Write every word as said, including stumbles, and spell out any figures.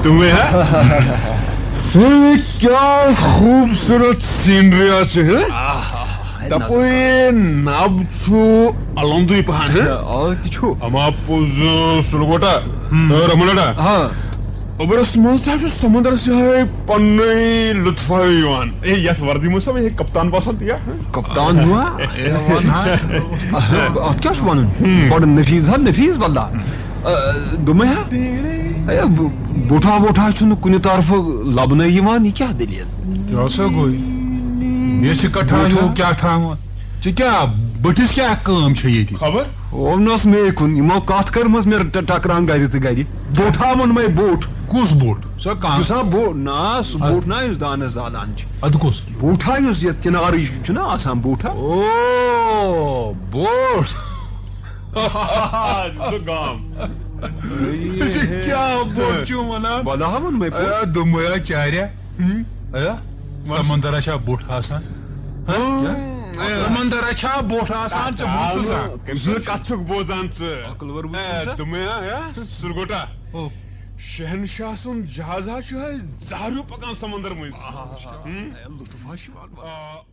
تمے ہا؟ ہے، کیا خوبصورت سینری آ چھ، ہہ؟ تپوی نب چھو الندوی پہن، ہہ؟ آ، تہِ چھُ۔ اما پوز سلگوٹا، رملٹا۔ ہاں۔ اوبرس منز تہ چھُ سمندرس یہے پننے لطفہ یوان۔ اے، یتھ وردی منز چھا مےٚ کپتان باسان تہِ، ہہ؟ کپتان ہوا؟ اے، ون ہا۔ اتھ کیا چھُ ونُن؟ بڑٕ نفیٖس ہا، نفیٖس واللہ۔ آ، دوٚپمَے ہا۔ اے، ب-، بوٹھا ووٹھا چھُنہٕ کُنہِ طرفہٕ لبنہٕ یِوان، یہِ کیٛاہ دٔلیٖل؟ کیٛاہ سا گوٚو؟ یہِ چھِ کٹھا بوٹھا؟ ہیوٗ کیٛاہ تھاوان؟ ژےٚ کیٛاہ، بٔٹھِس کیٛاہ کٲم چھےٚ ییٚتہِ؟ خبر؟ اوٚننَس مے کُن، یِمو کتھ کٔرمٕژ مےٚ ٹ-، ٹکران گرِ تہٕ گرِ۔ بوٹھا ووٚن مے بوٹھ۔ کُس بوٹھ؟ سۄ کانٛہہ؟ یُس ہا بو-، نا، سُہ اَدٕ؟ بوٹھ نا یُس دانس زالان چھِ۔ اَدٕ کُس؟ بوٹھا یُس یتھ کنارٕے چھُ، چھُنہ آسان بوٹھا؟ او، بوٹھ۔ زٕ گام۔ ژٕ کیٛاہ بوٚڑ چھُ وَنان؟ وَلہٕ ہا ووٚن مےٚ پوٚز۔ اے، دوٚپمَے ہا چاریا۔ اے، سمندر چھا بوٚٹھ آسان؟ ہہ؟ کیٛاہ؟ سمندر چھا بوٚٹھ آسان؟ ژٕ بوٗزتھٕ زانٛہہ؟ زٕ کَتھ چھُکھ بوزان ژٕ؟ عقلور وٕچھ اے، سا۔ دوٚپمَے ہا، اے، سُرگوٹا۔ او۔ شہنشاہ سُنٛد جہاز ہا چھُ ہے زہریوٗ پَکان سمندر مٔنٛزۍ۔ آ، اے، لطف ہا چھُ یِوان۔ آ۔